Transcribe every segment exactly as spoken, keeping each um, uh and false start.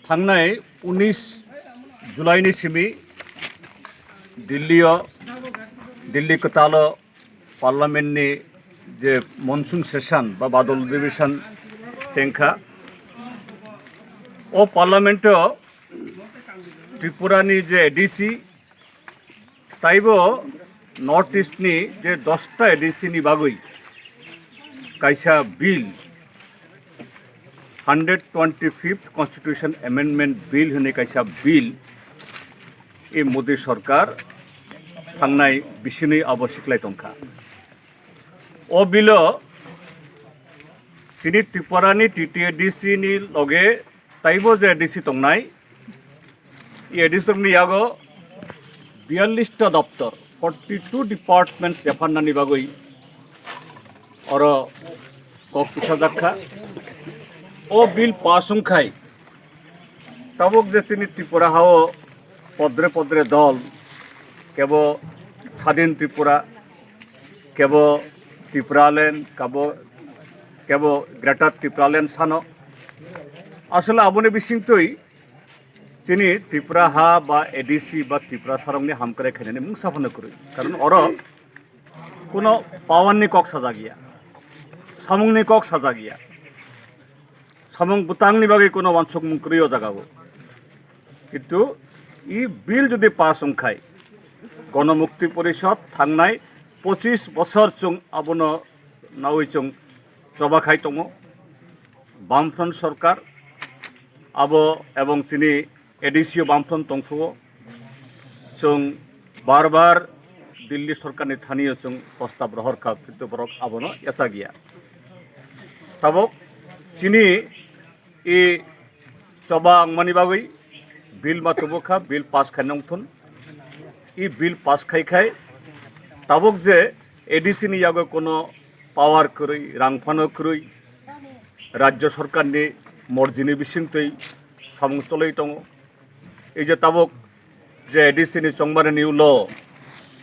Thangnai unis July ni simi Delhi o, Delhi kwtal o Parliament ni je monsoon session ba badal adhibeshon chengkha, o Parliament o Tripura ni je A D C taibo North East ni je dosta A D C ni bagwi kaisa bill, hundred twenty fifth Constitution Amendment Bill hwnwi kaisa bill, e Modi sorkar thangnai bisini abo siklai tongkha. O bill o chini Tripura ni T T A D C ni loge taibo je A D C tongnai, e A D C rokni yago biyallis ta doptor, forty two departments yapharnani bagwi oro kok tisajak kha. O bill pass wngkhai, tabuk je chini Tripura hao podre podre dol, kebo Sadin Tripura, kebo Tipraland, kabo, kebo Greater Tipraland sano. Asole aboni bisingtwi chini Tripura ha ba A D C ba Tripura sarokni hamkrai khainani mungsa phano kwrwi. Karon oro kuno power ni kok sajak ya, samung ni kok sajak ya, samung bwtang ni bagwi kuno wansukmung kwrwi o jaga o. Kintu e bill jodi pass wngkhai, Gonomukti Porishod thangnai pochis bosor chwng abono nawi chwng choba khai tongo. Bamfront sorkar abo ebong chini A D C o Bamfront tongphuo. Chwng bar bar Delhi sorkarni thani o chwng prostab rohor kha, kintu borok abono yacha giya. Tabuk chini e choba wngmani bagwi bill ma tubu kha, bill pass khai nongthun. E bill pass khai khai tabuk je A D C ni yago kono power kwrwi, rang phano kwrwi, rajya sorkarni morjini bisingtwi samung cholwi tongo. Ei je tabuk je A D C ni chongmani ni ulo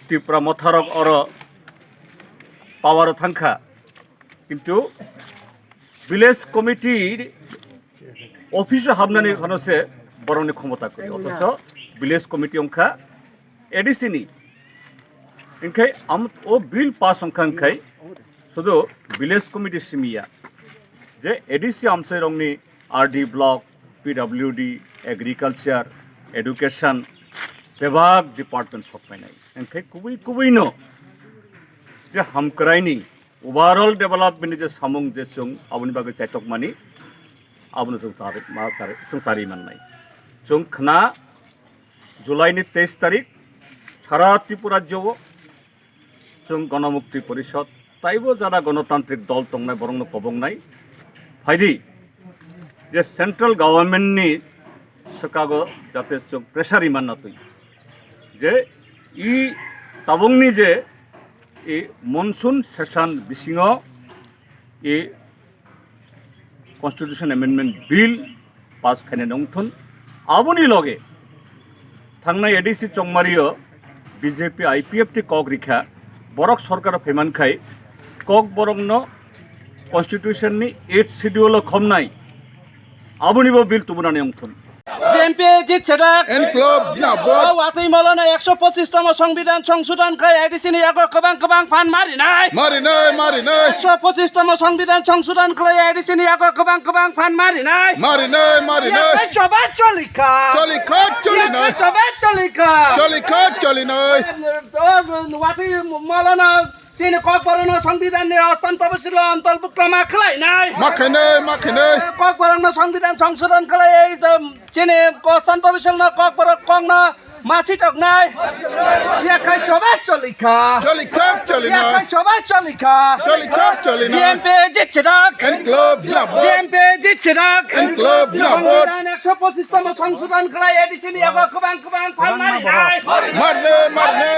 Tipra motharok oro power o thangkha, kintu village committee office o habnani phano se borokni khomota kwrwi, othocho village committee wngkha A D C ni. Hinkhe am-, o bill pass wngkha hinkhe sudu village committee simi ya, je A D C amchairokni R D block, P W D, agriculture, education, bebak department sok painai. Hinkhe kubui kubui no je hamkraini overall development ni je samung je chwng aboni bagwi chaitokmani, abono chwng chari, ma chari, chwng chari mannai. Chwng khna July ni teis tarik sara Tripura rajyo o chwng Gonomukti Porishod taibo jara Gonotantrik Dol tongnai borokno kobongnai. Phaidi je central government ni swkago jate chwng pressure imanna twi je i tabukni je i monsoon session bisingo i Constitution Amendment Bill pass khaina nongthun. Aboni loge thangnai A D C chongmario B J P I P F T kok rikha, borok sorkaro phaiman khai kok borokno Constitution ni eighth schedule o khomnai, aboni bo bill tubunani ongthun. G M P jitsedak. Enklop jinabok. O watwi molona ekso pochis tomo Songbidan songsodon khlai A D C ni yago kwbang kwbang phan marinai. Marinai, marinai. Ekso pochis tomo Songbidan songsodon khlai A D C ni yago kwbang kwbang phan marinai. Marinai, marinai. Yakkai choba cholikha. Cholikha, cholinai. Yakkai choba cholikha. Cholikha, cholinai. O watwi molona Chini Kokborokno Songbidanni ostan tobosilo ontolbukto ma khlainai. Ma khainai, ma khainai. Kokborokno Songbidan songsodon khlaiwi, chini ostan tobosilno Kokborok kokno ma sitoknai. Yakhai choba cholikha. Cholikha, cholinai. Yakhai choba cholikha. Cholikha, cholinai. G M P jitsedak. Enklop jinabok. G M P jitsedak. Enklop jinabok. Songbidan ekso pochis tomo songsodon khlai A D C ni yago kwbang kwbang phan marinai. Marne, marne.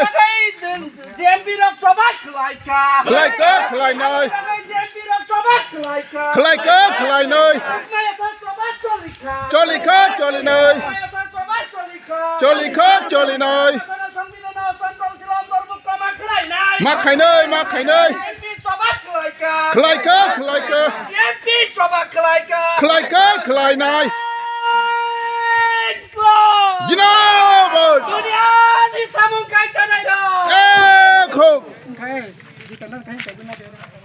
G M P rok choba khlaikha. Khlaikha, khlainai. G M P rok choba khlaikha. Khlaikha, khlainai. Maya sa choba cholikha. Cholikha, cholinai. Maya sa choba cholikha. Cholikha, cholinai. Songbidan ostan tobosilo ontolbukto ma khlainai. Ma khainai, ma khainai. G M P choba khlaikha. Khlaikha, khlaikha. G M P choba khlaikha. Khlaikha, khlainai. Hey, di tanda kain kain na de.